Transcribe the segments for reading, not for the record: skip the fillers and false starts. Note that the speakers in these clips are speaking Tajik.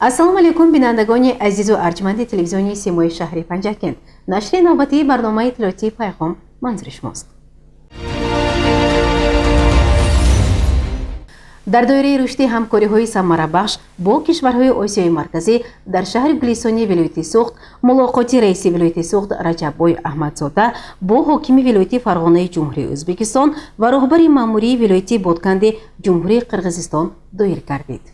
Ассалому алайкум, бинандагони азизу арҷманди телевизиони Симои шаҳри Панҷакент. Нашри навбатии барномаи иттилоотии «Пайғом» манзури шумост. Дар доираи рушди ҳамкориҳои самарабахш бо кишварҳои Осиёи Марказӣ дар шаҳри Гулистони вилояти Суғд мулоқоти раиси вилояти Суғд Раҷаббой Аҳмадзода бо ҳокими вилояти Фарғонаи Ҷумҳурии Ӯзбекистон ва роҳбари маъмурии вилояти Ботканди Ҷумҳурии Қирғизистон доир гардид.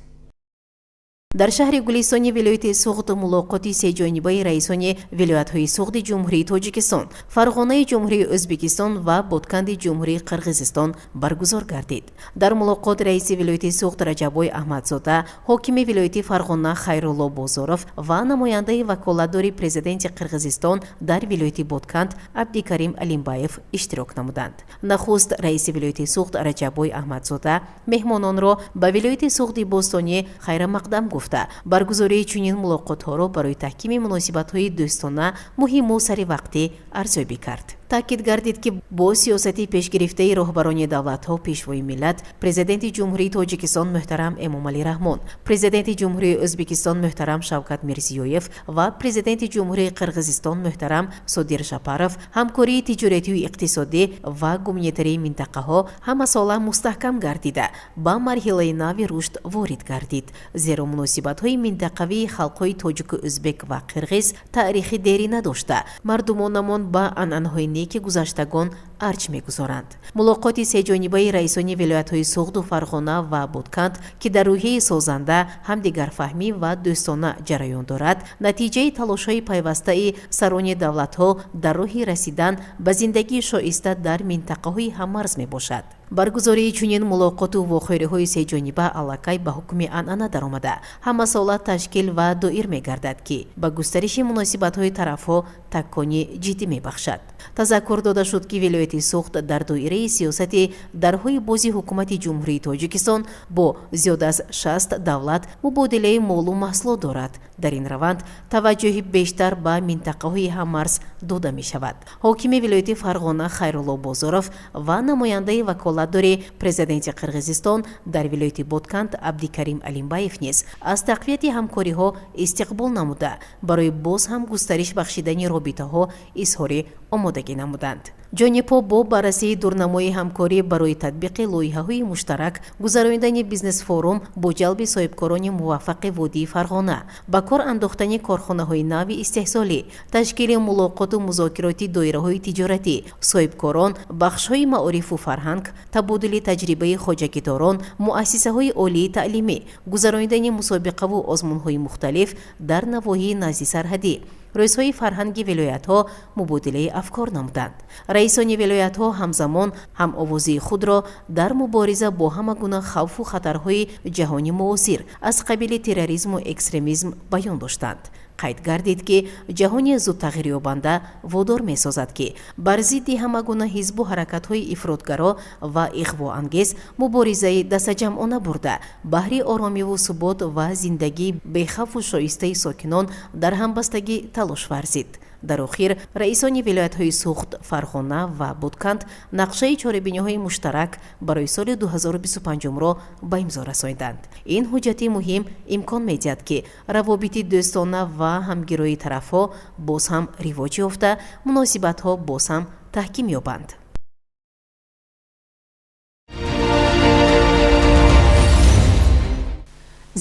Дар шаҳри Гулистони вилояти Суғд мулоқоти сеҷонибаи раисони вилоятҳои Суғди Ҷумҳурии Тоҷикистон, Фарғонаи Ҷумҳурии Ӯзбекистон ва Ботканди Ҷумҳурии Қирғизистон баргузор гардид. Дар мулоқот раиси вилояти Суғд Раҷаббой Аҳмадзода, ҳокими вилояти Фарғона Хайрулло Бозоров ва намояндаи ваколатдори президенти Қирғизистон дар вилояти Ботканд Абдикарим Алимбаев иштирок намуданд. Нахуст раиси вилояти Суғд Раҷаббой Аҳмадзода меҳмононро ба вилояти Суғди бостонӣ хайрамақдам гуфта, баргузории чунин мулоқотҳоро барои таҳкими муносибатҳои дӯстона муҳиму саривақтӣ арзёбӣ кард. Таъкид гардид, ки бо сиёсати пешгирифтаи роҳбарони давлатҳо, Пешвои миллат, Президенти Ҷумҳурии Тоҷикистон муҳтарам Эмомалӣ Раҳмон, Президенти Ҷумҳурии Ӯзбекистон муҳтарам Шавкат Мирзиёев ва Президенти Ҷумҳурии Қирғизистон муҳтарам Содир Жапаров, ҳамкории тиҷоратию иқтисодӣ ва гуманитарии минтақаҳо ҳамасола мустаҳкам гардида, ба марҳилаи нави рушд ворид гардид, зеро муносибатҳои минтақавии халқҳои тоҷику ӯзбек ва қирғиз таърихи дерина дошта, мардумонамон ба анъанаҳои неки гузаштагон арҷ мегузоранд. Мулоқоти сеҷонибаи раисони вилоятҳои Суғду Фарғона ва Ботканд, ки дар рӯҳияи созанда, ҳамдигарфаҳмӣ ва дӯстона ҷараён дорад, натиҷаи талошҳои пайвастаи сарони давлатҳо дар роҳи расидан ба зиндагии шоиста дар минтақаҳои ҳаммарз мебошад. Баргузории чунин мулоқоту вохӯриҳои сеҷониба аллакай ба ҳукми анъана даромада, ҳамасола ташкил ва доир мегардад, ки ба густариши муносибатҳои тарафҳо такони ҷиддӣ мебахшад. Тазаккур дода шуд, ки вилояти Суғд дар доираи сиёсати дарҳои бози Ҳукумати Ҷумҳурии Тоҷикистон бо зиёд аз 60 давлат мубодилаи молу маҳсулот дорад. Дар ин раванд таваҷҷӯҳи бештар ба минтақаҳои ҳаммарз дода мешавад. Ҳокими вилояти Фарғона Хайрулло Бозоров ва намояндаи ваколатдори президенти Қирғизистон дар вилояти Ботканд Абдикарим Алимбаев низ аз тақвияти ҳамкориҳо истиқбол намуда, барои боз ҳам густариш бахшидани робитаҳо изҳори омодагӣ намуданд. Ҷонибҳо бо баррасии дурнамои ҳамкорӣ барои татбиқи лоиҳаҳои муштарак, гузаронидани бизнес-форум бо ҷалби соҳибкорони муваффақи водии Фарғона, ба кор андохтани корхонаҳои нави истеҳсолӣ, ташкили мулоқоту музокироти доираҳои тиҷоратӣ, соҳибкорон, бахшҳои маорифу фарҳанг, табодули таҷрибаи хоҷагидорон, муассисаҳои олии таълимӣ, гузаронидани мусобиқаву озмунҳои мухталиф дар навоҳии назди сарҳадӣ, рӯзҳои фарҳанги вилоятҳо мубодилаи афкор намуданд. Раисони вилоятҳо ҳамзамон ҳамовозии худро дар мубориза бо ҳама гуна хавфу хатарҳои ҷаҳони муосир аз қабили терроризму экстремизм баён доштанд. Қайд гардид, ки ҷаҳони зудтағйирёбанда водор месозад, ки бар зидди ҳама гуна ҳизбу ҳаракатҳои ифротгаро ва иғвоангез муборизаи дастаҷамъона бурда, баҳри оромиву субот ва зиндагии бехавфу шоистаи сокинон дар ҳамбастагӣ талош варзид. Дар охир раисони вилоятҳои Суғд, Фарғона ва Ботканд нақшаи чорабиниҳои муштарак барои соли 2025-ро ба имзо расонданд. Ин ҳуҷҷати муҳим имкон медиҳад, ки равобити дӯстона ва ҳамгироии тарафҳо боз ҳам ривоҷ ёфта, муносибатҳо боз ҳам таҳким ёбанд.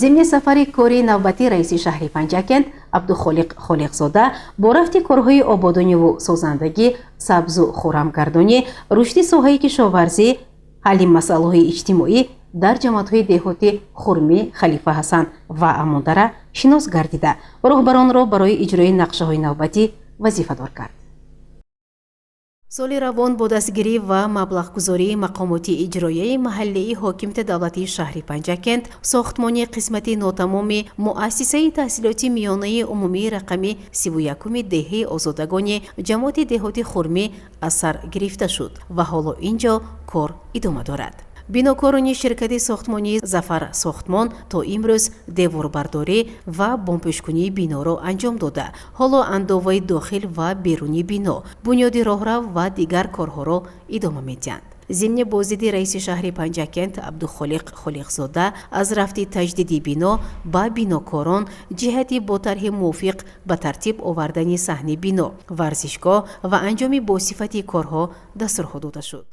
Зимни сафари кори навбатии раиси шаҳри Панҷакент Абдухолиқ Холиқзода бо рафти корҳои ободониву созандагӣ, сабзу хуррамгардонӣ, рушди соҳаи кишоварзӣ, ҳалли масъалаҳои иҷтимоӣ дар ҷамоатҳои деҳоти Хурмӣ, Халифа Ҳасан ва Амондара шинос гардида, роҳбаронро барои иҷрои нақшаҳои навбатӣ вазифадор кард. Соли равон бо дастгирӣ ва маблағгузории мақомоти иҷроияи маҳаллии ҳокимияти давлатии шаҳри Панҷакент сохтмони қисмати нотамоми муассисаи таҳсилоти миёнаи умумии рақами 31-уми деҳаи Озодагони ҷамоати деҳоти Хурмӣ аз сар гирифта шуд ва ҳоло ин ҷо кор идома дорад. Бинокорони ширкати сохтмонии Зафар Сохтмон то имрӯз деворбардорӣ ва бомпӯшкунии биноро анҷом дода, ҳоло андоваи дохил ва берунии бино, бунёди роҳрав ва дигар корҳоро идома медиҳанд. Зимни боздиди раиси шаҳри Панҷакент Абдухолиқ Холиқзода аз рафти таҷдиди бино ба бинокорон ҷиҳати бо тарҳи мувофиқ ба тартиб овардани саҳни бино, варзишгоҳ ва анҷоми босифати корҳо дастурҳо дода шуд.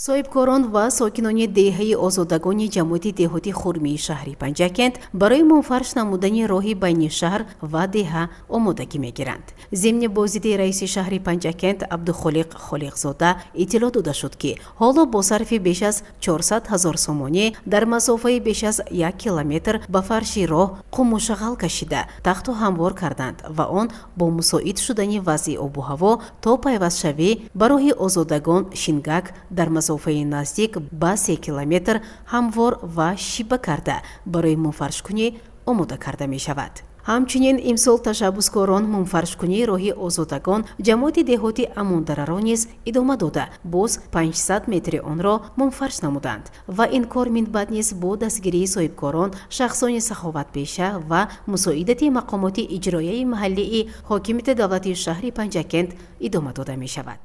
Соҳибкорон ва сокинони деҳаи Озодагони ҷамоати деҳоти Хурмии шаҳри Панҷакент барои мунфарш намудани роҳи байни шаҳр ва деҳа омодагӣ мегиранд. Зимни боздиди раиси шаҳри Панҷакент Абдухолиқ Холиқзода иттилоъ дода шуд, ки ҳоло бо сарфи беш аз 400 ҳазор сомонӣ дар масофаи беш аз 1 километр ба фарши роҳ қуму шағал кашида, тахту ҳамвор карданд ва он бо мусоид шудани вазъи обу ҳаво то пайвастшавӣ ба роҳи Озодагон Шингак дар масофаи наздик ба 3 километр ҳамвор ва шиба карда, барои мунфаршкунӣ омода карда мешавад. Ҳамчунин имсол ташаббускорон мунфаршкунии роҳи Озодагон ҷамоати деҳоти Амондараро низ идома дода, боз 500 метри онро мунфарш намуданд ва ин кор минбаъд низ бо дастгирии соҳибкорон, шахсони саховатпеша ва мусоидати мақомоти иҷроияи маҳаллии ҳокимияти давлатии шаҳри Панҷакент идома дода мешавад.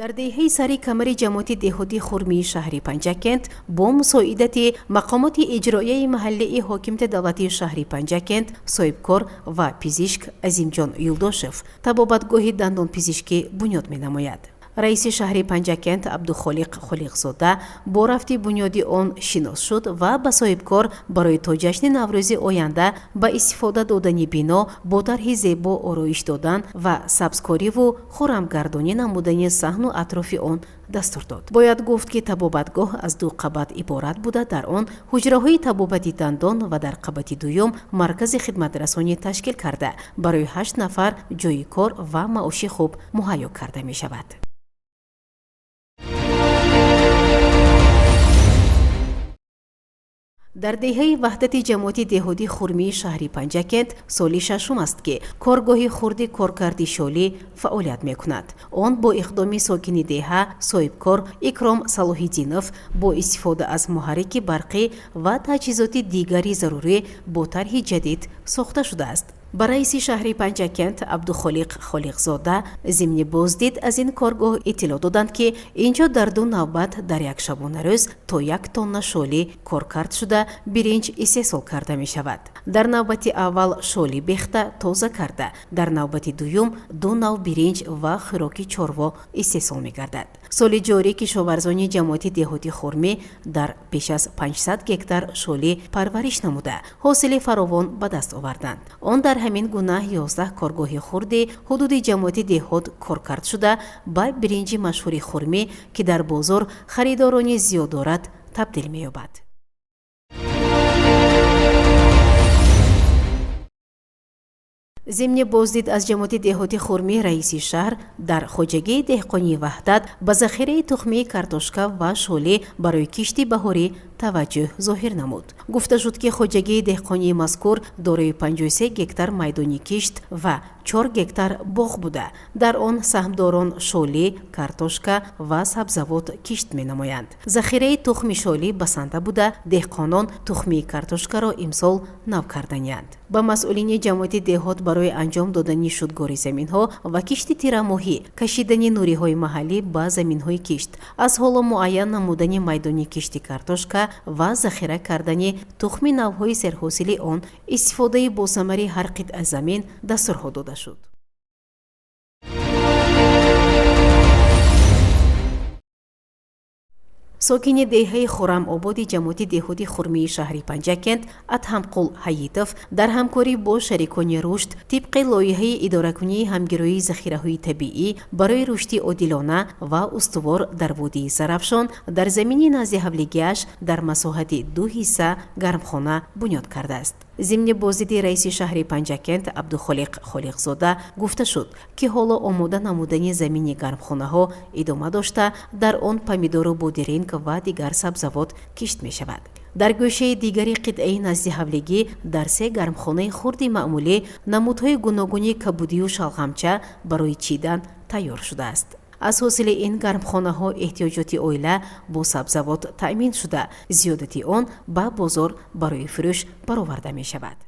Дар деҳаи Сари Камари ҷамоати деҳоти Хурмии шаҳри Панҷакент бо мусоидати мақомоти иҷроияи маҳаллии ҳокимияти давлатии шаҳри Панҷакент соҳибкор ва пизишк Азимҷон Юлдошев табобатгоҳи дандонпизишкӣ бунёд менамояд. Раиси шаҳри Панҷакент Абдухолиқ Холиқзода бо рафти бунёди он шинос шуд ва ба соҳибкор барои то ҷашни Наврӯзи оянда ба истифода додани бино, бо тарҳи зебо ороиш додан ва сабзкориву хуррамгардонӣ намудани саҳну атрофи он дастур дод. Бояд гуфт, ки табобатгоҳ аз ду қабат иборат буда, дар он ҳуҷраҳои табобати дандон ва дар қабати дуюм маркази хидматрасонӣ ташкил карда, барои ҳашт нафар ҷойи кор ва маоши хуб муҳайё карда мешавад. Дар деҳаи Ваҳдати ҷамоати деҳоти Хурмии шаҳри Панҷакент соли шашум аст, ки коргоҳи хурди коркарди шолӣ фаъолият мекунад. Он бо иқдоми сокини деҳа, соҳибкор Икром Салоҳиддинов бо истифода аз муҳаррики барқӣ ва таҷҳизоти дигари зарурӣ бо тарҳи ҷадид сохта шудааст. Ба раиси шаҳри Панҷакент Абдухолиқ Холиқзода зимни боздид аз ин коргоҳ иттилоъ доданд, ки ин ҷо дар ду навбат дар як шабонарӯз то 1 тонна шолӣ коркард шуда, биринҷ истеҳсол карда мешавад. Дар навбати аввал шолӣ бехта тоза карда, дар навбати дуюм ду нав биринҷ ва хӯроки чорво истеҳсол мегардад. Соли ҷорӣ кишоварзони ҷамоати деҳоти Хурмӣ дар беш аз 500 гектар шолӣ парвариш намуда, ҳосили фаровон ба даст оварданд. Он дар ҳамин гуна 11 коргоҳи хурди ҳудуди ҷамоати деҳот коркард шуда, ба биринҷи машҳури Хурмӣ, ки дар бозор харидорони зиёд дорад, табдил меёбад. Зимни боздид аз ҷамоати деҳоти Хурмӣ раиси шаҳр дар хоҷагии деҳқонии Ваҳдат ба захираи тухмии картошка ва шолӣ барои кишти баҳорӣ таваҷҷӯҳ зоҳир намуд. Гуфта шуд, ки хоҷагии деҳқонии мазкур дорои 53 гектар майдони кишт ва 4 гектар боғ буда, дар он саҳмдорон шолӣ, картошка ва сабзавот кишт менамоянд. Захираи тухми шолӣ басанда буда, деҳқонон тухмии картошкаро имсол нав карданианд. Ба масъулини ҷамоати деҳот барои анҷом додани шудгори заминҳо ва кишти тирамоҳӣ, кашидани нуриҳои маҳаллӣ ба заминҳои кишт, аз ҳоло муайян намудани майдони кишти картошка ва захира кардани тухми навъҳои серҳосили он, истифодаи босамари ҳар қитъа замин дастурҳо дода шуд. Сокини деҳаи Хуррамободи ҷамоати деҳоти Хурмии шаҳри Панҷакент Адҳамқул Ҳаитов дар ҳамкорӣ бо шарикони рушд тибқи лоиҳаи идоракунии ҳамгироии захираҳои табиӣ барои рушди одилона ва устувор дар водии Зарафшон дар замини назди ҳавлигиаш дар масоҳати ду ҳисса гармхона бунёд кардааст. Зимни боздиди раиси шаҳри Панҷакент Абдухолиқ Холиқзода гуфта шуд, ки ҳоло омода намудани замини гармхонаҳо идома дошта, дар он помидору бодиринг ва дигар сабзавот кишт мешавад. Дар гӯшаи дигари қитъаи назди ҳавлигӣ дар се гармхонаи хурди маъмулӣ намудҳои гуногуни кабудию шалғамча барои чидан тайёр шудааст. Аз ҳосили ин гармхонаҳо эҳтиёҷоти оила бо сабзавот таъмин шуда, зиёдати он ба бозор барои фурӯш бароварда мешавад.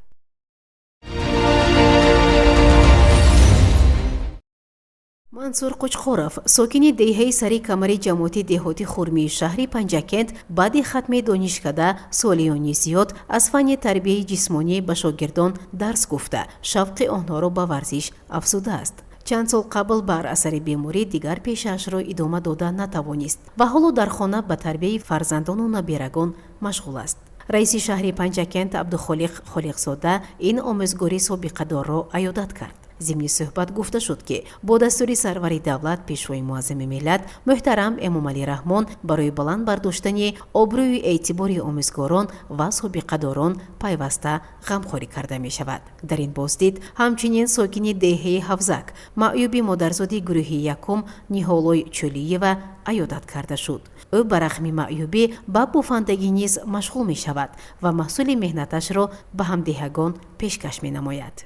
Мансур Қучқоров, сокини деҳаи Сари Камари ҷамоати деҳоти Хурмии шаҳри Панҷакент, баъди хатми донишкада солиёни зиёд аз фанни тарбияи ҷисмонӣ ба шогирдон дарс гуфта, шавқи онҳоро ба варзиш афзудааст. Чанд сол қабл бар асари беморӣ дигар пешаашро идома дода натавонист ва ҳоло дар хона ба тарбияи фарзандону набирагон машғул аст. Раиси шаҳри Панҷакент Абдухолиқ Холиқзода ин омӯзгори собиқадорро аёдат кард. Зимни суҳбат гуфта шуд, ки бо дастури сарвари давлат, Пешвои муаззами миллат муҳтарам Эмомалӣ Раҳмон барои баланд бардоштани обрӯю эътибори омӯзгорон ва собиқадорон пайваста ғамхорӣ карда мешавад. Дар ин боздид ҳамчунин сокини деҳаи Ҳавзак, маъюби модарзоди гурӯҳи якум Ниҳолой Чӯлиева аёдат карда шуд. Ӯ ба рағми маъюбӣ ба бофандагӣ низ машғул мешавад ва маҳсули меҳнаташро ба ҳамдеҳагон пешкаш менамояд.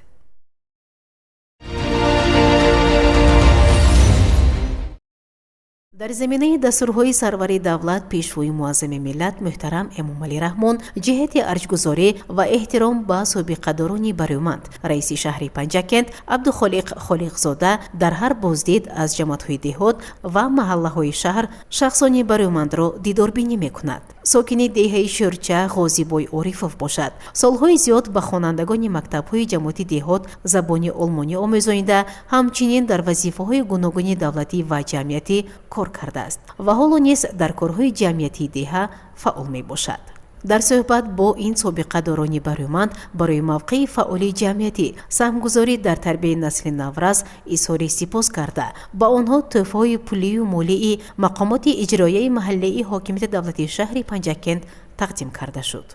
Дар заминаи дастурҳои сарвари давлат, Пешвои муаззами миллат муҳтарам Эмомалӣ Раҳмон ҷиҳати арҷгузорӣ ва эҳтиром ба собиқадорони барӯманд, раиси шаҳри Панҷакент Абдухолиқ Холиқзода дар ҳар боздид аз ҷамоатҳои деҳот ва маҳаллаҳои шаҳр шахсони барӯмандро дидорбинӣ мекунад. Сокини деҳаи Шӯрча Ғозибой Орифов бошад, солҳои зиёд ба хонандагони мактабҳои ҷамоати деҳот забони олмонӣ омӯзонида, ҳамчунин дар вазифаҳои гуногуни давлатӣ ва ҷамъиятӣ кор кардааст ва ҳоло низ дар корҳои ҷамъиятии деҳа фаъол мебошад. Дар суҳбат бо ин собиқадорони барӯманд барои мавқеи фаъоли ҷамъиятӣ, саҳмгузорӣ дар тарбияи насли наврас изҳори сипос карда, ба онҳо тӯҳфаҳои пулию молии мақомоти иҷроияи маҳаллии ҳокимияти давлатии шаҳри Панҷакент тақдим карда шуд.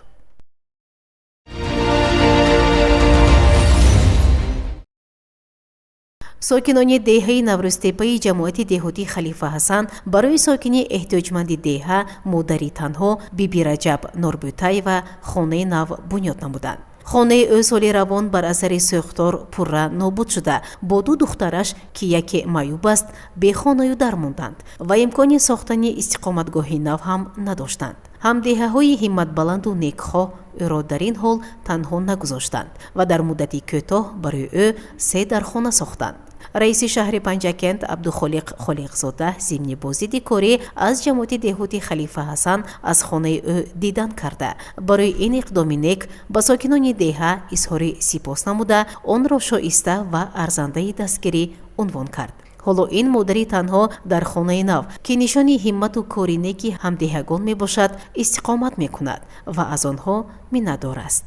Сокинони деҳаи Наврӯзтепаи ҷамоати деҳотии Халифа Ҳасан барои сокини эҳтиёҷманди деҳа, модари танҳо Биби Раҷаб Норбутаева хонаи нав бунёд намуданд. Хонаи ӯ соли равон бар асари сӯхтор пурра нобуд шуда, бо ду духтараш, ки яке маъюб аст, бехонаю дар монданд ва имкони сохтани истиқоматгоҳи нав ҳам надоштанд. Ҳамдеҳаҳои ҳимматбаланду некхоҳ ӯро дар ин ҳол танҳо нагузоштанд ва дар муддати кӯтоҳ барои ӯ се дархона сохтанд. Раиси шаҳри Панҷакент Абдухолиқ Холиқзода зимни боздиди корӣ аз ҷамоати деҳоти Халифа Ҳасан аз хонаи ӯ дидан карда, барои ин иқдоми нек ба сокинони деҳа изҳори сипос намуда, онро шоиста ва арзандаи дастгирӣ унвон кард. Ҳоло ин модари танҳо дар хонаи нав, ки нишони ҳиммату кори неки ҳамдеҳагон мебошад, истиқомат мекунад ва аз онҳо миннатдор аст.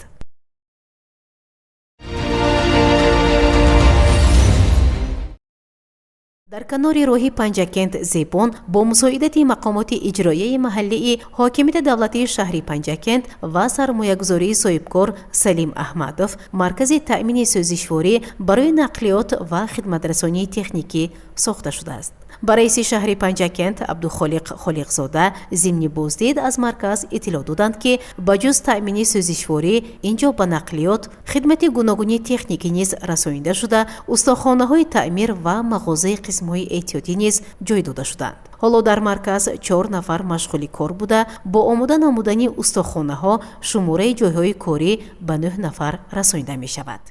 Дар канори роҳи Панҷакент Зебон бо мусоидати мақомоти иҷроияи маҳаллии ҳокимияти давлатии шаҳри Панҷакент ва сармоягузории соҳибкор Салим Аҳмадов маркази таъмини сӯзишворӣ барои нақлиёт ва хидматрасонии техникӣ сохта шудааст. Ба раиси шаҳри Панҷакент Абдухолиқ Холиқзода зимни боздид аз марказ иттилоъ доданд, ки ба ҷуз таъмини сӯзишворӣ ин ҷо ба нақлиёт хидмати гуногуни техникӣ низ расонида шуда, устохонаҳои таъмир ва мағозаи қисмҳои эҳтиётӣ низ ҷой дода шуданд. Ҳоло дар марказ 4 нафар машғули кор буда, бо омода намудани устохонаҳо шумораи ҷойҳои корӣ ба 9 нафар расонида мешавад.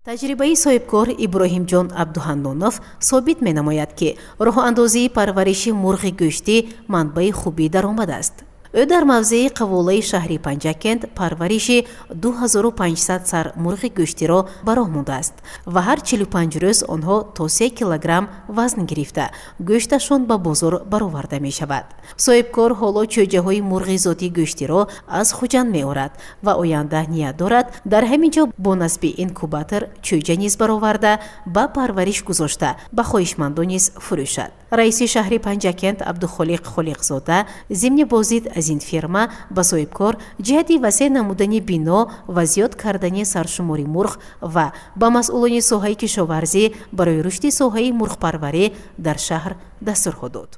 Таҷрибаи соҳибкор Иброҳимҷон Абдуҳаннонов собит менамояд, ки роҳандозии парвариши мурғи гӯштӣ манбаи хуби даромад аст. Ӯ дар мавзеи Қаволаи шаҳри Панҷакент парвариши 2500 сар мурғи гӯштиро ба роҳ мондааст ва ҳар 45 рӯз онҳо то 3 килограмм вазн гирифта, гӯшташон ба бозор бароварда мешавад. Соҳибкор ҳоло чӯҷаҳои мурғи зоти гӯштиро аз Хуҷанд меорад ва оянда ният дорад дар ҳамин ҷо бо насби инкубатор чӯҷа низ бароварда, ба парвариш гузошта, ба хоҳишмандон низ фурӯшад. Раиси шаҳри Панҷакент Абдухолиқ Холиқзода зимни боздид аз ин фирма ба соҳибкор ҷиҳати васеъ намудани бино ва зиёд кардани саршумори мурғ ва ба масъулони соҳаи кишоварзӣ барои рушди соҳаи мурғпарварӣ дар шаҳр дастурҳо дод.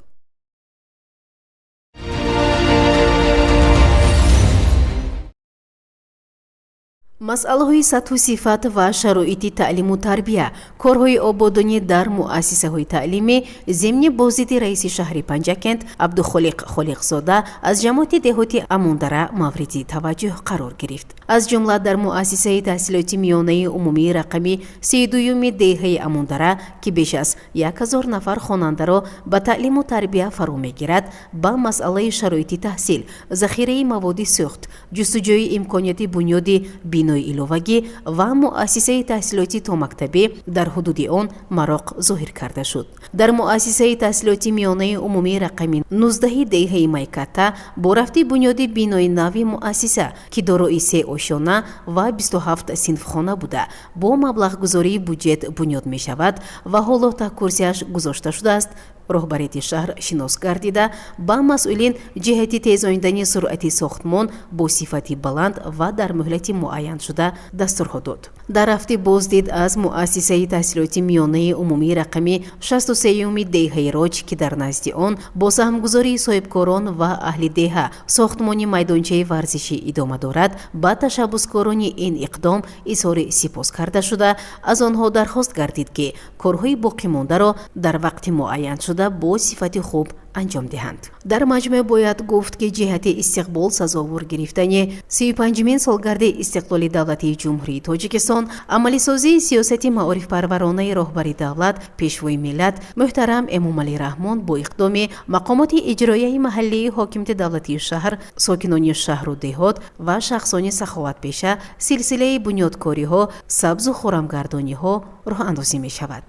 Масъалаҳои сатҳу сифат ва шароити таълиму тарбия, корҳои ободонӣ дар муассисаҳои таълимӣ зимни боздиди раиси шаҳри Панҷакент Абдухолиқ Холиқзода аз ҷамоати деҳоти Амондара мавриди таваҷҷӯҳ қарор гирифт. Аз ҷумла дар муассисаи таҳсилоти миёнаи умумии рақами 32-юми деҳаи Амондара, ки беш аз 1000 нафар хонандаро ба таълиму тарбия фаро мегирад, ба масъалаи шароити таҳсил, захираи маводи сӯхт, ҷустуҷӯи имконияти бунёди бинои иловагӣ ва муассисаи таҳсилоти томактабӣ дар ҳудуди он мароқ зоҳир карда шуд. Дар муассисаи таҳсилоти миёнаи умумии рақами 19 деҳаи Майката бо рафти бунёди бинои нави муассиса, ки дорои се ошёна ва 27 синфхона буда, бо маблағгузории буҷет бунёд мешавад ва ҳоло таҳкурсиаш гузошта шудааст, роҳбарияти шаҳр шинос гардида, ба масъулин ҷиҳати тезонидани суръати сохтмон бо сифати баланд ва дар муҳлати муайяншуда дастурҳо дод. Дар рафти боздид аз муассисаи таҳсилоти миёнаи умумии рақами 63-юми деҳаи Роҷ, ки дар назди он бо саҳмгузории соҳибкорон ва аҳли деҳа сохтмони майдончаи варзишӣ идома дорад, ба ташаббускорони ин иқдом изҳори сипос карда шуда, аз онҳо дархост гардид, ки корҳои боқимондаро дар вақти муайяншуда бо сифати хуб анҷом диҳанд. Дар маҷмӯъ бояд гуфт, ки ҷиҳати истиқбол сазовор гирифтани 35-мин солгарди истиқлоли давлатии Ҷумҳурии Тоҷикистон, амалисозии сиёсати маорифпарваронаи роҳбари давлат, Пешвои миллат муҳтарам Эмомалӣ Раҳмон, бо иқдоми мақомоти иҷроияи маҳаллии ҳокимияти давлатии шаҳр, сокинони шаҳру деҳот ва шахсони саховатпеша силсилаи бунёдкориҳо, сабзу хорамгардониҳо роҳандозӣ мешавад.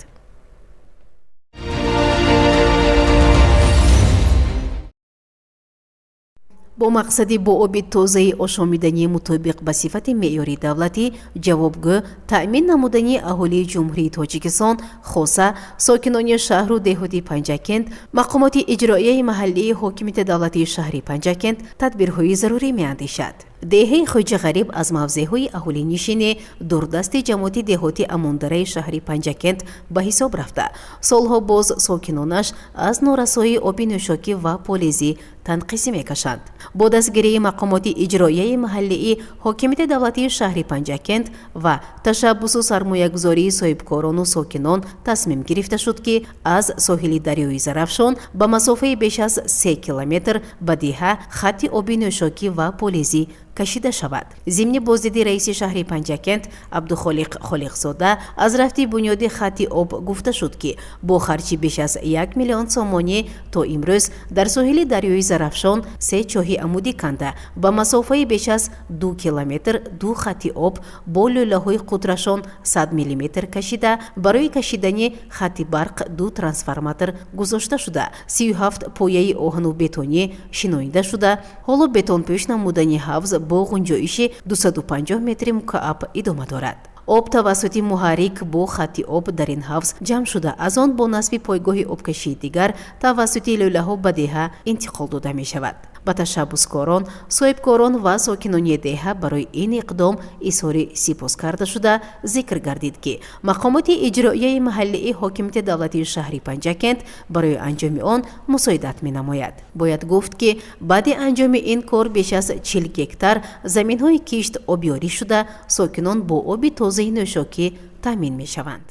Бо мақсади бо оби тозаи ошомиданӣ мутобиқ ба сифати меъёри давлатӣ ҷавобгӯ таъмин намудани аҳолии Ҷумҳурии Тоҷикистон, хоса сокинони шаҳру деҳоти Панҷакент, мақомоти иҷроияи маҳаллии ҳокимияти давлатии шаҳри Панҷакент тадбирҳои зарурӣ меандешад. Деҳаи Хоҷағариб аз мавзеъҳои аҳолинишини дурдасти ҷамоати деҳоти Амондараи шаҳри Панҷакент ба ҳисоб рафта, солҳо боз сокинонаш аз норасоии оби нӯшокӣ ва полезӣ танқисӣ мекашанд. Бо дастгирии мақомоти иҷроияи маҳаллии ҳокимияти давлатии шаҳри Панҷакент ва ташаббусу сармоягузории соҳибкорону сокинон тасмим гирифта шуд, ки аз соҳили дарёи Зарафшон ба масофаи беш аз 3 километр ба деҳа хатти оби нӯшокӣ ва полезӣ кашида шавад. Зимни боздиди раиси шаҳри Панҷакент Абдухолиқ Холиқзода аз рафти бунёди хатти об гуфта шуд, ки бо харҷи беш аз 1 миллион сомонӣ то имрӯз дар соҳили дарёи Зарафшон се чоҳи амудӣ канда, ба масофаи беш аз 2 километр ду хатти об бо лӯлаҳои қутрашон 100 миллиметр кашида, барои кашидани хатти барқ ду трансформатор гузошта шуда, 37 пояи оҳану бетонӣ шинонида шуда, ҳоло бетонпӯш намудани ҳавз бо ғунҷоиши 250 метри мукааб идома дорад. Об тавассути муҳаррик бо хатти об дар ин ҳавз ҷамъ шуда, аз он бо насби пойгоҳи обкашии дигар тавассути лӯлаҳо ба деҳа интиқол дода мешавад. Ба ташаббускорон, соҳибкорон ва сокинони деҳа барои ин иқдом изҳори сипос карда шуда, зикр гардид, ки мақомоти иҷроияи маҳаллии ҳокимияти давлатии шаҳри Панҷакент барои анҷоми он мусоидат менамояд. Бояд гуфт, ки баъди анҷоми ин кор беш аз 40 гектар заминҳои кишт обёрӣ шуда, сокинон бо оби тозаи нӯшокӣ таъмин мешаванд.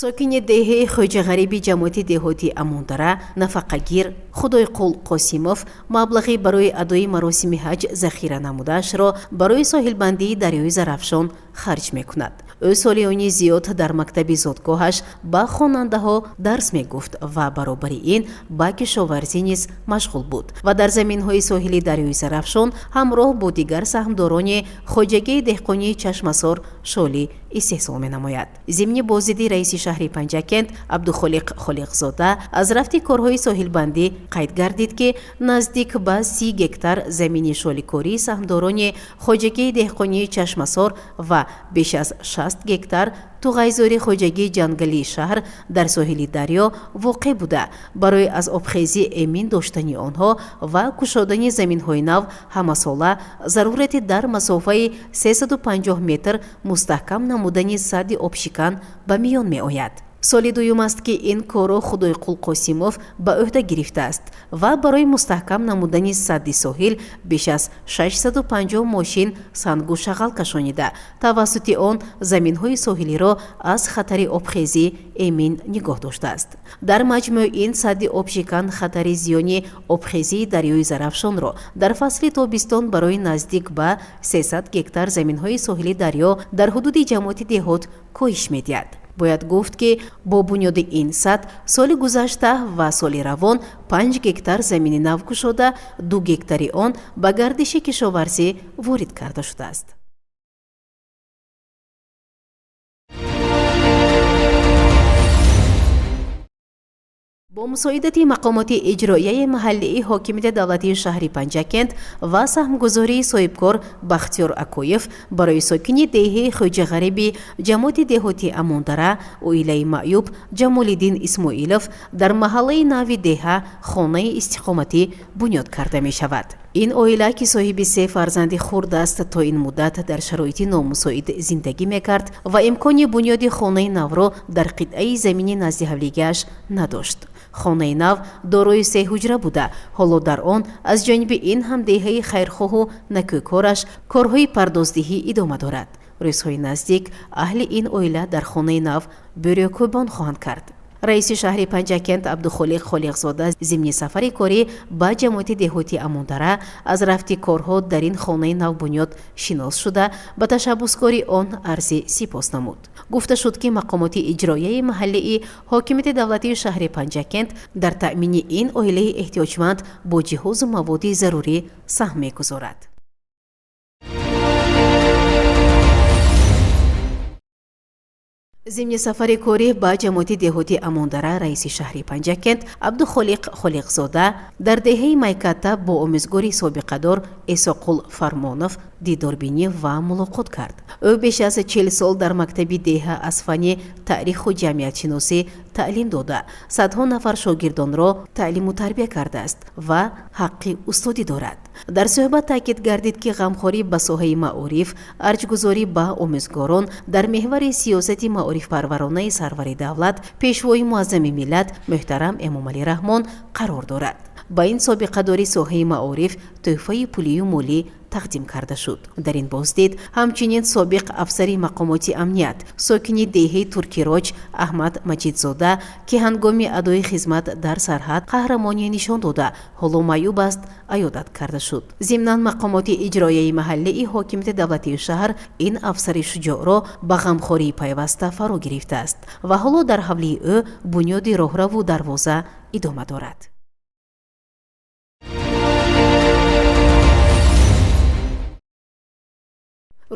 Сокини деҳаи Хоҷағариби ҷамоати деҳоти Амондара, нафақагир Худойқул Қосимов маблағи барои адои маросими ҳаҷ захира намудаашро барои соҳилбандии дарёи Зарафшон харҷ мекунад. Ӯ солиёни зиёд дар мактаби зодгоҳаш ба хонандаҳо дарс мегуфт ва баробари ин ба кишоварзӣ низ машғул буд ва дар заминҳои соҳили дарёи Зарафшон ҳамроҳ бо дигар саҳмдорони хоҷагии деҳқонии Чашмасор шолӣ истеҳсол менамояд. Зимни боздиди раиси шаҳри Панҷакент Абдухолиқ Холиқзода аз рафти корҳои соҳилбандӣ қайд гардид, ки наздик ба 30 гектар замини шоликории саҳмдорони хоҷагии деҳқонии Чашмасор ва беш аз 60 гектар туғайзори хоҷагии ҷангалии шаҳр дар соҳили дарё воқеъ буда, барои аз обхезӣ эмин доштани онҳо ва кушодани заминҳои нав ҳамасола зарурати дар масофаи 350 метр мустаҳкам намудани садди обшикан ба миён меояд. Соли дуюм аст, ки ин корро Худойқул Қосимов ба ӯҳда гирифтааст ва барои мустаҳкам намудани садди соҳил беш аз 650 мошин сангу шағал кашонида, тавассути он заминҳои соҳилиро аз хатари обхезӣ эмин нигоҳ доштааст. Дар маҷмӯъ ин садди обшикан хатари зиёни обхезии дарёи Зарафшонро дар фасли тобистон барои наздик ба 300 гектар заминҳои соҳили дарё дар ҳудуди ҷамоати деҳот коҳиш медиҳад. Бояд гуфт, ки бо бунёди ин сад соли гузашта ва соли равон 5 гектар замини нав кушода, 2 гектари он ба гардиши кишоварзӣ ворид карда шудааст. Бо мусоидати мақомоти иҷроияи маҳаллии ҳокимияти давлатии шаҳри Панҷакент ва саҳмгузории соҳибкор Бахтиёр Акоев барои сокини деҳаи Хоҷағариби ҷамоати деҳоти Амондара, оилаи маъюб Ҷамолиддин Исмоилов дар маҳаллаи нави деҳа хонаи истиқоматӣ бунёд карда мешавад. Ин оила, ки соҳиби се фарзанди хурд аст, то ин муддат дар шароити номусоид зиндагӣ мекард ва имкони бунёди хонаи навро дар қитъаи замини назди ҳавлигиаш надошт. Хонаи нав дорои се ҳуҷра буда, ҳоло дар он аз ҷониби ин ҳамдеҳаи хайрхоҳу накӯкораш корҳои пардоздиҳӣ идома дорад. Рӯзҳои наздик аҳли ин оила дар хонаи нав бӯрёкӯбон хоҳанд кард. Раиси шаҳри Панҷакент Абдухолиқ Холиқзода зимни сафари корӣ ба ҷамоати деҳоти Амондара аз рафти корҳо дар ин хонаи навбунёд шинос шуда, ба ташаббускори он арзи сипос намуд. Гуфта шуд, ки мақомоти иҷроияи маҳаллии ҳокимияти давлатии шаҳри Панҷакент дар таъмини ин оилаи эҳтиёҷманд бо ҷиҳозу маводи зарурӣ саҳм мегузорад. Зимни сафари корӣ ба ҷамоати деҳоти Амондара раиси шаҳри Панҷакент Абдухолиқ Холиқзода дар деҳаи Майката бо омӯзгори собиқадор Эсоқул Фармонов дидорбинӣ ва мулоқот кард. Ӯ беш аз 40 сол дар мактаби деҳа аз фанни таъриху ҷамъиятшиносӣ таълим дода, садҳо нафар шогирдонро таълиму тарбия кардааст ва ҳаққи устодӣ дорад. Дар суҳбат таъкид гардид, ки ғамхорӣ ба соҳаи маориф, арҷгузорӣ ба омӯзгорон дар меҳвари сиёсати маорифпарваронаи сарвари давлат, Пешвои муаззами миллат муҳтарам Эмомалӣ Раҳмон қарор дорад. Ба ин собиқадори соҳаи маориф тӯҳфаи пулию молӣ тақдим карда шуд. Дар ин боздид ҳамчунин собиқ афсари мақомоти амният, сокини деҳаи Туркироҷ Аҳмад Маҷидзода, ки ҳангоми адои хизмат дар сарҳад қаҳрамоние нишон дода, ҳоло маъюб аст, аёдат карда шуд. Зимнан мақомоти иҷроияи маҳаллии ҳокимияти давлатии шаҳр ин афсари шуҷоъро ба ғамхории пайваста фаро гирифтааст ва ҳоло дар ҳавлии ӯ бунёди роҳраву дарвоза идома дорад.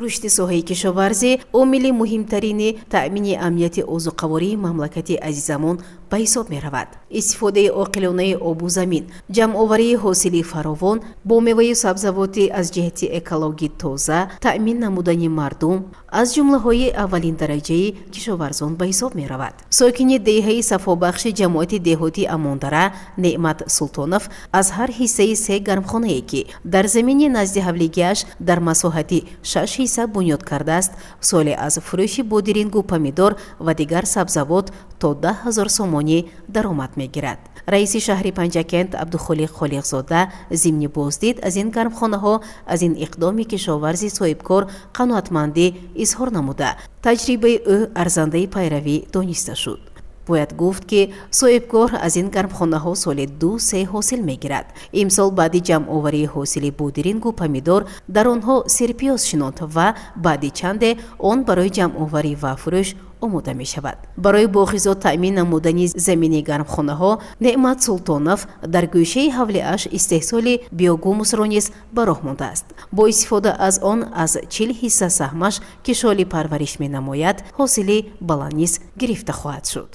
Рушди соҳаи кишоварзӣ омили муҳимтарини таъмини амнияти озуқавории мамлакати азизамон ба ҳисоб меравад. Истифодаи оқилонаи обу замин, ҷамъоварии ҳосили фаровон бо меваю сабзавоти аз ҷиҳати экологӣ тоза таъмин намудани мардум аз ҷумлаҳои аввалиндараҷаи кишоварзон ба ҳисоб меравад. Сокини деҳаи Сафобахши ҷамоати деҳоти Амондара Неъмат Султонов аз ҳар ҳиссаи се гармхонае, ки дар замини назди ҳавлигиаш дар масоҳати шаш ҳисса бунёд кардааст, соле аз фурӯши бодирингу помидор ва дигар сабзавот то 10 000 сомонӣ даромад мегирад. Раиси шаҳри Панҷакент Абдухолиқ Холиқзода зимни боздид аз ин гармхонаҳо аз ин иқдоми кишоварзи соҳибкор қаноатмандӣ изҳор намуда, таҷрибаи ӯ арзандаи пайравӣ дониста шуд. Бояд гуфт, ки соҳибкор аз ин гармхонаҳо соли ду се ҳосил мегирад. Имсол баъди ҷамъоварии ҳосили бодирингу помидор дар онҳо серпиёз шинонд ва баъди чанде он барои ҷамъоварӣ ва фурӯш омода мешавад. Барои бо ғизо таъмин намудани замини гармхонаҳо Неъмат Султонов дар гӯшаи ҳавлиаш истеҳсоли биогумусро низ ба роҳ мондааст. Бо истифода аз он аз 40 ҳисса саҳмаш, ки шоли парвариш менамояд, ҳосили баланд низ гирифта хоҳад шуд.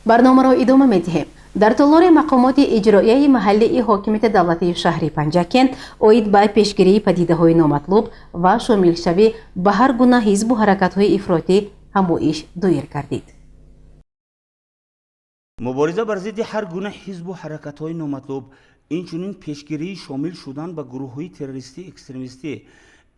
Барномаро идома медиҳем. Дар толори мақомоти иҷроияи маҳаллии ҳокимияти давлатии шаҳри Панҷакент оид ба пешгирии падидаҳои номатлуб ва шомилшавӣ ба ҳар гуна ҳизбу ҳаракатҳои ифротӣ ҳамоиш доир гардид. Мубориза бар зидди ҳар гуна ҳизбу ҳаракатҳои номатлуб, инчунин пешгирии шомил шудан ба гурӯҳҳои террористӣ, экстремистӣ.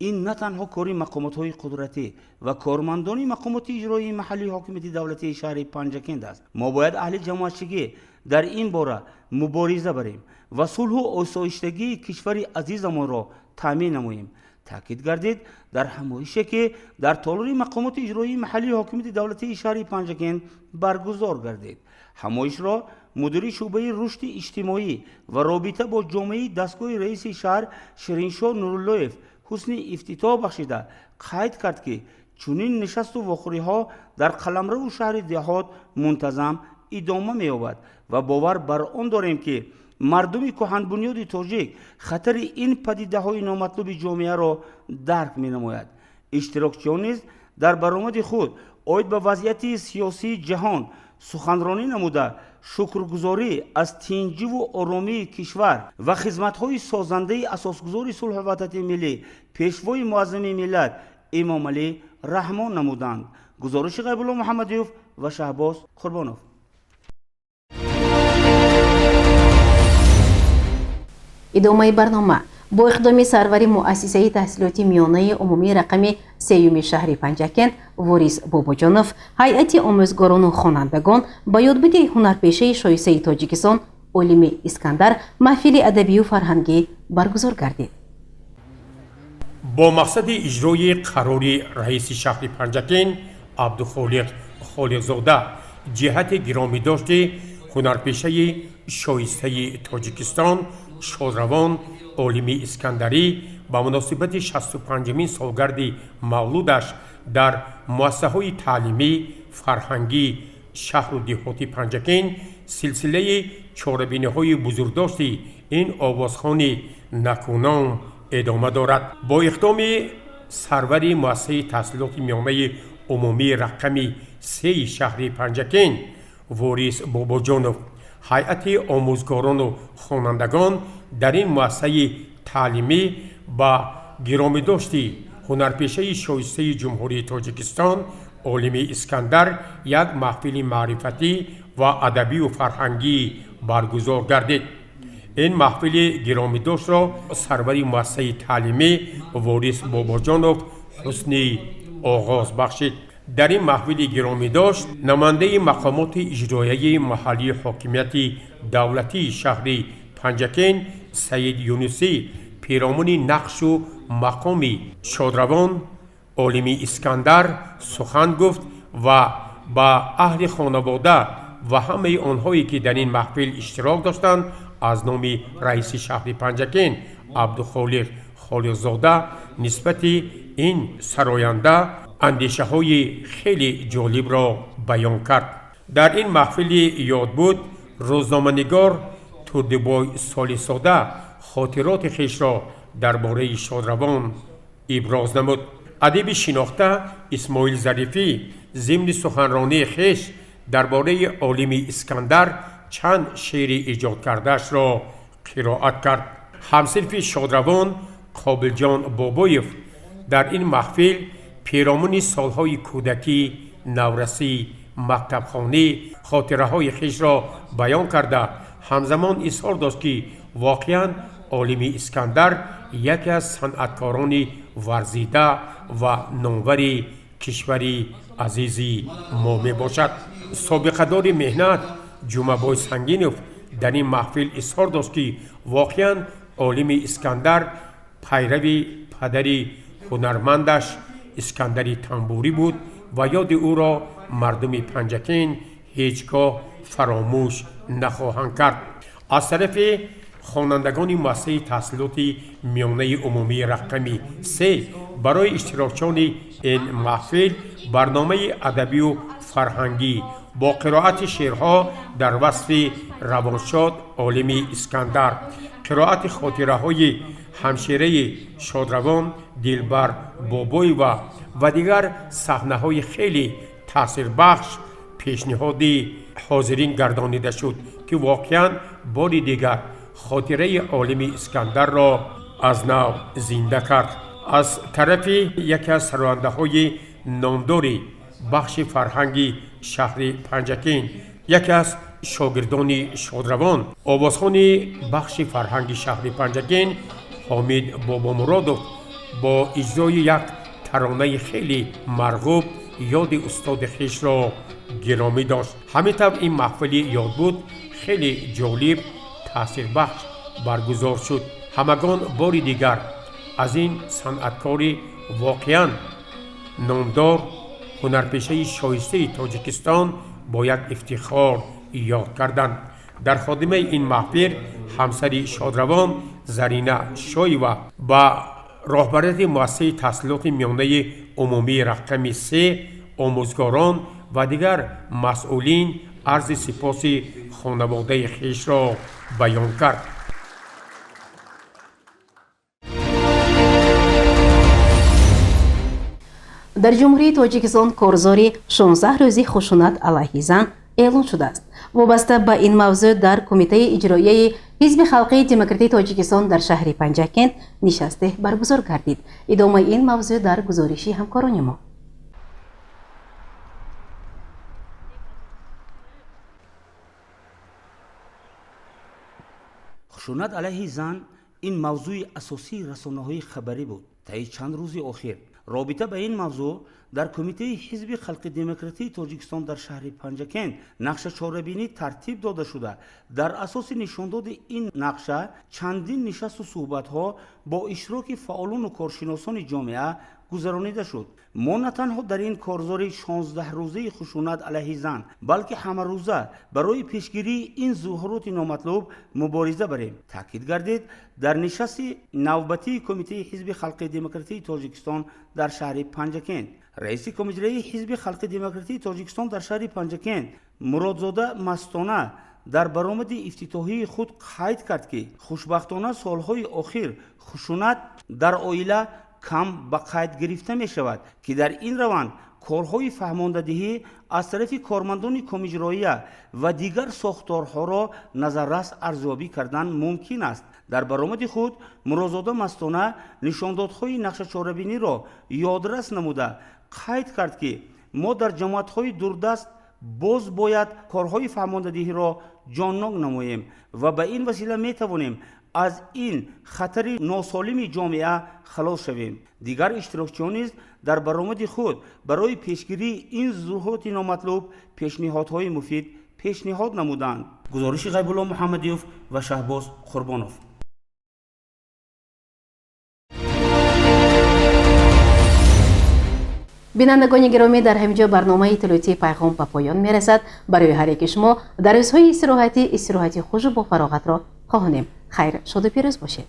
Ин на танҳо кори мақомотҳои қудратӣ ва кормандони мақомоти иҷроии маҳаллии ҳокимияти давлатии шаҳри Панҷакент аст. Мо бояд аҳли ҷамоатчигӣ дар ин бора мубориза барем ва сулҳу осоиштагии кишвари азизамонро таъмин намоем, таъкид гардид дар ҳамоише, ки дар толори мақомоти иҷроии маҳаллии ҳокимияти давлатии шаҳри Панҷакент баргузор гардид. Ҳамоишро мудири шӯъбаи рушди иҷтимоӣ ва робита бо ҷомеаи дастгоҳи раиси шаҳр Шириншоҳ Нуруллоев ҳусни ифтитоҳ бахшида, қайд кард, ки чунин нишасту вохӯриҳо дар қаламраву шаҳри деҳот мунтазам идома меёбад ва бовар бар он дорем, ки мардуми кӯҳанбунёди тоҷик хатари ин падидаҳои номатлуби ҷомеаро дарк менамояд. Иштирокчиён низ дар баромади худ оид ба вазъияти сиёсии ҷаҳон суханронӣ намуда, шукргузорӣ аз тинҷиву оромии кишвар ва хизматҳои созандаи асосгузори сулҳу ваҳдати миллӣ, пешвои муаззами миллат Эмомалӣ Раҳмон намуданд. Гузориши Ғайбулло Муҳаммадиёв ва Шаҳбоз Қурбонов. Идомаи барнома. Бо иқдоми сарвари муассисаи таҳсилоти миёнаи умумии рақами сеюми шаҳри Панҷакент Ворис Бобоҷонов ҳайати омӯзгорону хонандагон ба ёдбуди ҳунарпешаи шоистаи Тоҷикистон Олими Искандар маҳфили адабию фарҳангӣ баргузор гардид. Бо мақсади иҷрои қарори раиси шаҳри Панҷакент Абдухолиқ Холиқзода ҷиҳати гиромидошти ҳунарпешаи шоистаи Тоҷикистон шодравон Олими Искандарӣ ба муносибати 65-умин солгарди мавлудаш дар муассисаҳои таълимӣ, фарҳангӣ шаҳру деҳоти Панҷакент силсилаи чорабиниҳои бузургдошти ин овозхони накуном эдома дорад. Бо иқдоми сарвари муассисаи таҳсилоти миёнаи умумии рақами сеи шаҳри Панҷакент Ворис Бобоҷонов ҳайати омӯзгорону хонандагон дар ин муассисаи таълимӣ ба гиромидошти ҳунарпешаи шоистаи Ҷумҳурии Тоҷикистон Олими Искандар як маҳфили маърифатӣ ва адабию фарҳангӣ баргузор гардид. Ин маҳфили гиромидоштро сарвари муассисаи таълимӣ Ворис Бобоҷонов ҳусни оғоз бахшид. Дар ин маҳфили гиромидошт намояндаи мақомоти иҷроияи маҳаллии ҳокимияти давлатии шаҳри Панҷакент Саид Юнусӣ пиромуни нақшу мақоми шодравон Олими Искандар сухан гуфт ва ба аҳли хонавода ва ҳамаи онҳое, ки дар ин маҳфил иштирок доштанд, аз номи раиси шаҳри Панҷакент Абдухолиқ Холиқзода нисбати ин сароянда андешаҳои хеле ҷолибро баён кард. Дар ин маҳфили ёдбуд рӯзноманигор Турдибой Солиҳзода хотироти хешро дар бораи шодравон иброз намуд. Адиби шинохта Исмоил Зарифӣ зимни суханронии хеш дар бораи Олими Искандар чанд шеъри иҷодкардаашро қироат кард. Ҳамсинфи шодравон Қобилҷон Бобоев дар ин маҳфил пиромуни солҳои кӯдакӣ, наврасӣ, мактабхонӣ хотираҳои хешро баён карда, ҳамзамон изҳор дошт, ки воқеан Олими Искандар яке аз санъаткорони варзида ва номвари кишвари азизи мо мебошад. Собиқадори меҳнат Ҷумъабой Сангинов дар ин маҳфил изҳор дошт, ки воқеан Олими Искандар пайрави падари ҳунармандаш Искандари Тамбурӣ буд ва ёди ӯро мардуми Панҷакент ҳеҷ гоҳ фаромӯш нахоҳанд кард. Аз тарафи хонандагони муассисаи таҳсилоти миёнаи умумии рақами се барои иштирокчиёни ин маҳфил барномаи адабию фарҳангӣ бо қироати шеърҳо дар васфи равоншод Олими Искандар, қироати хотираҳои ҳамшираи шодравон Дилбар Бобоева ва дигар саҳнаҳои хеле таъсирбахш пешниҳоди ҳозирин гардонида шуд, ки воқеан бори дигар хотираи Олими Искандарро аз нав зинда кард. Аз тарафи яке аз сарояндаҳои номдори бахши фарҳанги шаҳри Панҷакент, яке аз шогирдони шодравон, овозхони бахши фарҳанги шаҳри Панҷакент Ҳомид Бобомуродов Бо иҷрои як таронаи хеле марғуб ёди устоди хешро гиромӣ дошт. Ҳамин тавр ин маҳфили ёдбуд хеле ҷолиб, таъсирбахш баргузор шуд. Ҳамагон бори дигар аз ин санъаткори воқеан номдор, ҳунарпешаи шоистаи Тоҷикистон бо як ифтихор ёд карданд. Дар ходимаи ин маҳфил ҳамсари шодравон Зарина Шоева ба роҳбарияти муассисаи таҳсилоти миёнаи умумии рақами 3, омӯзгорон ва дигар масъулин арзи сипоси хонаводаи хешро баён кард. Дар Ҷумҳурии Тоҷикистон корзори 16 рӯзи хушунат алайҳи зан эълон шудааст. Вобаста ба ин мавзӯъ дар Кумитаи иҷроияи Ҳизби халқии демократии Тоҷикистон дар шаҳри Панҷакент нишасте баргузор гардид. Идомаи ин мавзӯъ дар гузориши ҳамкорони мо. Хушунат алайҳи зан ин мавзӯи асосии расонаҳои хабарӣ буд таи чанд рӯзи охир. Робита ба ин мавзӯъ дар Кумитаи ҳизби халқи демократии Тоҷикистон дар шаҳри Панҷакент нақша чорабинӣ тартиб дода шуда, дар асоси нишондоди ин нақша чандин нишасту суҳбатҳо бо иштироки фаъолону коршиносони ҷомеа гузаронида шуд. Мо на танҳо дар ин корзори 16-рӯзаи хушунат алайҳи зан, балки ҳамарӯза барои пешгирии ин зуҳуроти номатлуб мубориза барем, таъкид гардид дар нишасти навбатии Кумитаи ҳизби халқи демократии Тоҷикистон дар шаҳри Панҷакент. Раиси Кумитаи ҳизби халқи демократии Тоҷикистон дар шаҳри Панҷакент Муродзода Мастона дар баромади ифтитоҳии худ қайд кард, ки хушбахтона солҳои охир хушунат дар оила кам ба қайд гирифта мешавад, ки дар ин раванд корҳои фаҳмондадиҳӣ аз тарафи кормандони комиҷроия ва дигар сохторҳоро назаррас арзёбӣ кардан мумкин аст. Дар баромади худ Муродзода Мастона нишондодҳои нақшачорабиниро ёдрас намуда қайд кард, ки мо дар ҷамоатҳои дурдаст боз бояд корҳои фаҳмондадиҳиро ҷоннок намоем ва ба ин васила метавонем аз ин хатари носолими ҷомеа халос шавем. Дигар иштирокчиён низ дар баромади худ барои пешгирии ин зуҳуроти номатлуб пешниҳодҳои муфид пешниҳод намуданд. Гузориши Ғайбулло Муҳаммадиёв ва Шаҳбоз Қурбонов. Бинандагони гиромӣ, дар ҳамин ҷо барномаи иттилоотии «Пайғом» ба поён мерасад. Барои ҳар яки шумо дар рӯзҳои истироҳатӣ истироҳати хушу бофароғатро хоҳонем. Хайр, шоду пирӯз бошед.